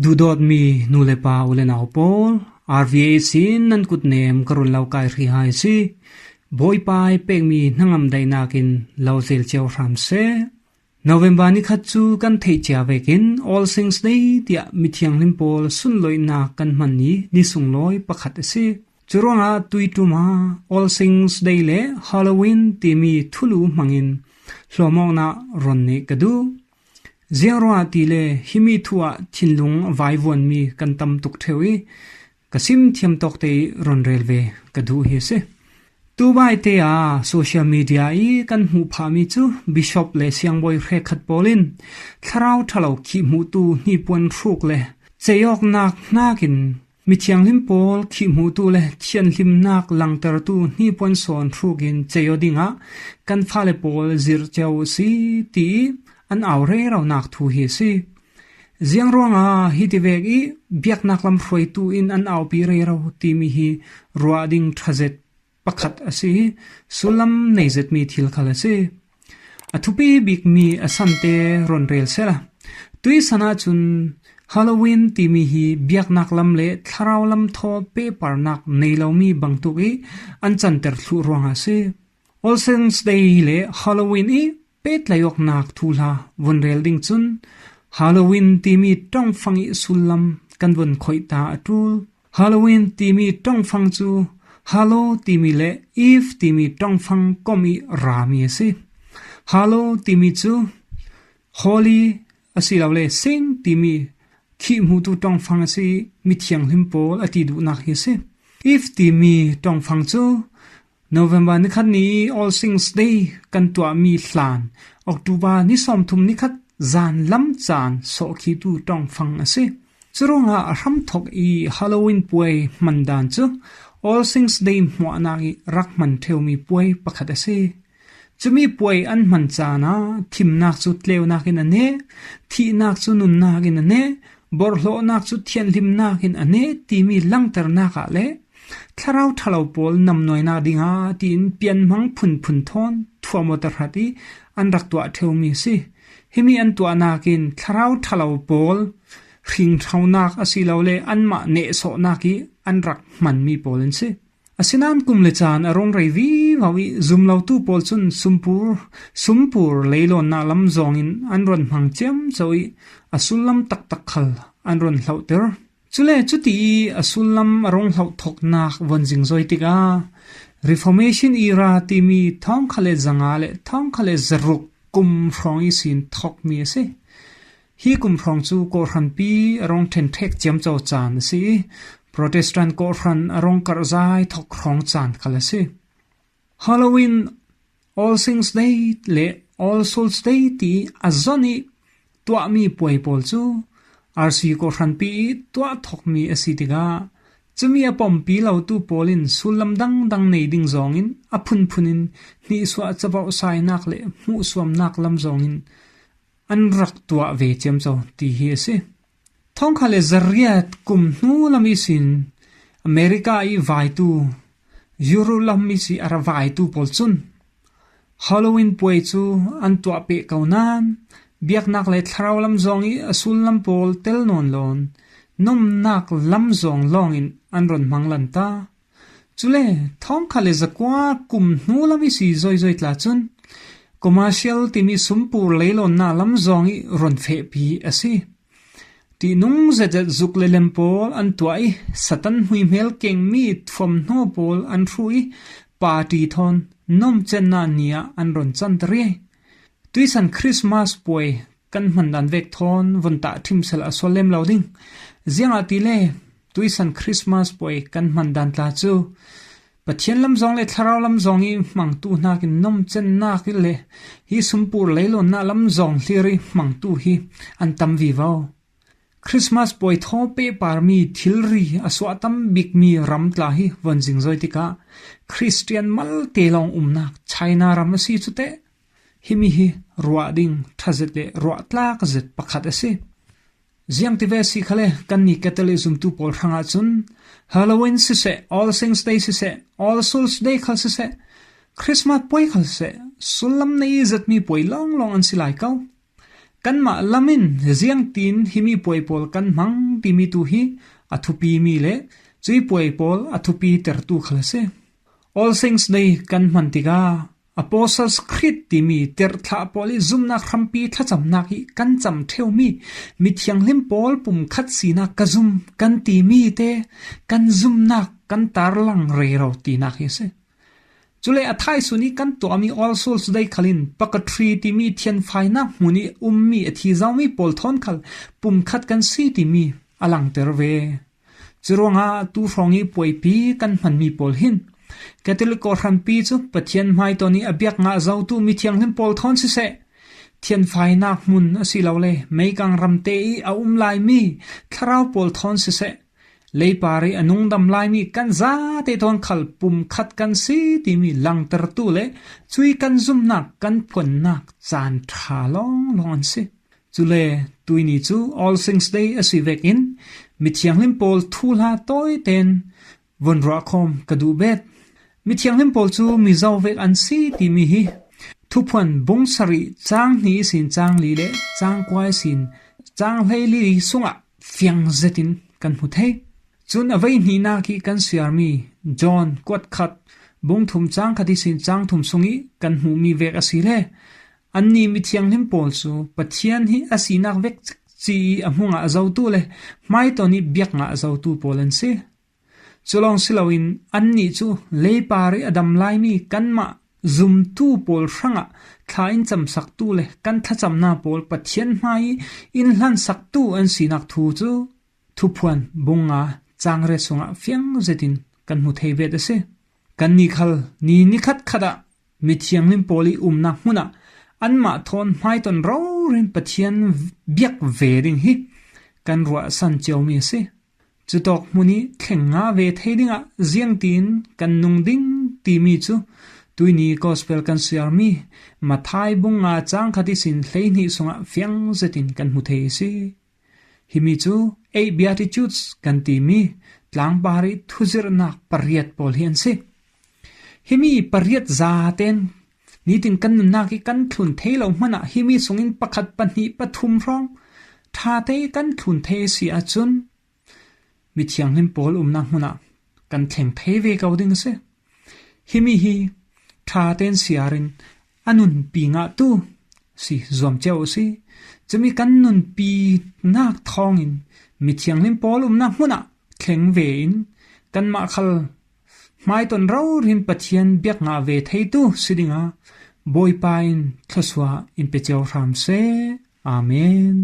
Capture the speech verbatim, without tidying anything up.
Duhdawtmi nu le pa, u le nau pawl, R V A sin nan kutnem ka run lo kai ri hai si. Bawipa i pekmi hnangam daihnakin lo zel cio hram seh. November ni khat cu kan theih cia vekin All Saints Day tiah mithianghlim pawl sunloihnak kan hman ni, ni sunglawi pakhat a si. Curuangah tuiṭum ah All Saints Day le Halloween timi thulu hmangin hlawmawknak ron nih ka duh. Ziang ruangah tile himi thu ah thinlung a vaivuanmi kan tam tuk ṭheu i, ka sim thiam tawkte i ron rel ve ka duh hi a si. Tubaite ah social media i kan hmuh phahmi cu bishop le siangbawi hrekkhat pawl in thlarau ṭhalo khihhmuhtu hnipuan hruk le ceiawknak hnakin mithianghlim pawl khihhmuhtu le thianhlimnak langtertu hnipuan sawn hrukin cei aw dingah kan fale pawl zirh cio a si, ti i an au reronak thu hi a si. Ziang ruangah hiti vek i biaknak lam hruaitu in an aupi rero timi hi ruah ding ṭha zet pakhat a si i, sullam nei zetmi thil khal a si. A thupi bikmi a sante ron rel sehla, tuisan ahcun Halloween timi hi biaknak lam le thlarau lam thaw pehparnak nei lomi bangtuk i an canter thluh ruangah a si. All Saints Day le Halloween i pehtlaih awknak thuhla vun rel ding cun, Halloween timi ṭongfang i sullam kan vun khoih ta a ṭul. Halloween timi ṭongfang cu Hallow timi le Eve timi ṭongfang kom i rami a si. Hallow timi cu holy asilole saint timi khihhmuhtu ṭongfang a si i, mithianghlim pawl a ti duhnak hi a si. Eve timi ṭongfang cu November ni khat ni i All Saints Day kan tuahmi hlan, October ni sawmthum ni khat zan lam caan sawhkhitu ṭongfang a si. Curuangah a hramthok i Halloween puai hman dan cu All Saints Day hmuahnak i rak hman ṭheumi puai pakhat a si. Cumi puai an hman caan ah thimnak cu tleunak in a neh, thihnak cu nunnak in a neh, borhhlawhnak cu thianhlimnak in a neh timi langhternak ah le thlarau ṭhalo pawl namnawinak dingah tiin pianhmang phunphun thawn thuam aw tahrat i an rak tuah ṭheumi a si. Himi an tuahnak in thlarau ṭhalo pawl hringṭhonak asilole anmah nehsawhnak i an rak hmanmi pawl an si. Asinain kum le caan a rung rei vivo i zumlotu pawl cun sumpur, sumpur leilawnnak lam zawngin an ron hmang ciamco i a sullam taktak khal an ron hlohter. Cule cuti i a sullam a rung hloh thoknak von zingzoi tikah Reformation era timi thawngkhat le zanga le thawngkhat le zaruk kum hrawng ihsin thokmi a si. Hi kum hrawng cu kawhhranpi a rung ṭhenṭhek ciamco caan a si i, Protestant kawhhran a rung karhzai thok hrawng caan khal a si. Halloween, All Saints Day le All Souls Day ti a zon i tuahmi puai pawl cu R C kawhhranpi i tuah thokmi a si tikah, cumi a pompi lotu pawl in sullam dangdang nei ding zawngin a phunphun in hnihsuah cabohsainak le hmuhsuamnak lam zawngin an rak tuah ve ciamco ti hi a si. Thawngkhat le zariat kum hnu lam ihsin America i vaitu, Europe lam ihsi a ra vaitu pawl cun Halloween puai cu an tuah peh ko nain biaknak le thlarau lam zawng i a sullam pawl tel nawn loin nomnak lam zawng lawngin an ron hmang lanta. Cule thawngkhat le zakua kum hnu lam ihsi zoizoi tla cun commercial timi sumpur leilawnnak lam zawng i ron fehpi a si. Tihnung zetzet zuk le lem pawl an tuah i Satan hmuihmel kengmi thuamhnaw pawl an hruh i party thawn nomcennak ni ah an ron canter i tuisan Christmas puai kan hman dan vek thawn von tah ṭhim sal a sual lem lo ding. Ziangahtile tuisan Christmas puai kan hman dan tla cu Pathian lam zawng le thlarau lam zawng i hmangtu hnakin nomcennak i le hi sumpur leilawnnak lam zawng hlir i hmangtu hi an tam vivo. Christmas puai thaw pehparmi thilri a suahtam bikmi ram tla hi von zingzoi tikah Christian malte lawng umnak China ram a si cu teh. Himi hi ruah ding ṭha zet le ruah tlak zet pakhat a si. Ziangtivek si khale kanni Catholic zumtu pawl hrangah cun Halloween siseh, All Saints Day siseh, All Souls Day khal siseh, Christmas puai khal siseh, sullam nei zetmi puai lawnglawng an si lai ko. Kanmah lam in ziangtin himi puai pawl kan hmang timi tu hi a thupi mi le cui puai pawl a thupi tertu khal a si. All Saints Day kan hman tikah Apostles' Creed timi terthlah pawl ih zumnak hrampi thlacamnak ih kan cam ṭheumi mithianghlim pawl pumkhat sinak ka zum kan timi te kan zumnak kan tarlang rero tinak hi a si. Cule a thaisun ih kan tuahmi All Souls Day khal in Purgatory timi thianfainak hmun ih ummi a thi zomi pawl thawn khal pumkhat kan si timi a langter ve. Curuangah tu hrawng ih puaipi kan hmanmi pawl hin Catholic kawhhrampi cu Pathian hmaitawn ih a biak ngah zotu mithianghlim pawl thawn siseh, thianfainak hmun asilole meikang ramte ih a um laimi thlarau pawl thawn siseh, leipar ih a nungdam laimi kan zate thawn khal pumkhat kan si timi langtertu le cui kan zumnak kan phuannak caan ṭha lawnglawng an si. Cule tuihni cu All Saints Day a si vekin mithianghlim pawl thuhla tawiten vun ruahkhawm ka duh bet. Mithianghlim pawl cu mizo vek an si timi hi Thuphuan bung sarih cang hnih ihsin cang li le cang kua ihsin cang hleili sungah fiang zetin kan hmu thei. Cun a veihnihnak ih kan siarmi John kuatkhat bung thum cang khat ihsin cang thum sungih kan hmuhmi vek asile annih mithianghlim pawl cu Pathian hi a sinak vek ci ih a hmu ngah zotu le hmaitawn ih biak ngah zotu pawl an si. Cu lawng si loin annih cu leipar ih a dam laimi kanmah zumtu pawl hrangah thla in camsaktu le kan thlacamnak pawl Pathian hmai ih in hlansaktu an sinak thu cu Thuphuan bung nga cang riat sungah fiang zetin kan hmu thei bet a si. Kannih khal ni nikhat khat ah mithianghlim pawl ih umnak hmun ah anmah thawn hmaiton rori in Pathian biak ve ding hi kan ruahsan ciomi a si. Cutawk hmun ih thleng ngah ve thei dingah ziangtin kan nung ding timi cu tuihni gospel kan siarmi Matthai bung nga cang khat ihsin hleihnih sungah fiang zetin kan hmu thei a si. Himi cu Eight Beatitudes kan timi tlangpar ih thuzirhnak pariat pawl hi an si. Himi pariat zaten nitin kan nunnak ih kan thlun thei lo hmanah himi sungin pakhat pahnih pathum hrawng ṭhate ih kan thlun thei a si ahcun mithianghlim pawl umnak hmunah kan thleng thei ve ko ding a si. Himi hi ṭhaten siarin a nunpi ngahtu si zuam cio a si. Cumi kan nunpinak thawngin mithianghlim pawl umnak hmunah thleng ve in kanmah khal hmaiton rori in Pathian biak ngah ve theitu si dingah Bawipa in thluasuah in pe cio hram seh. Amen.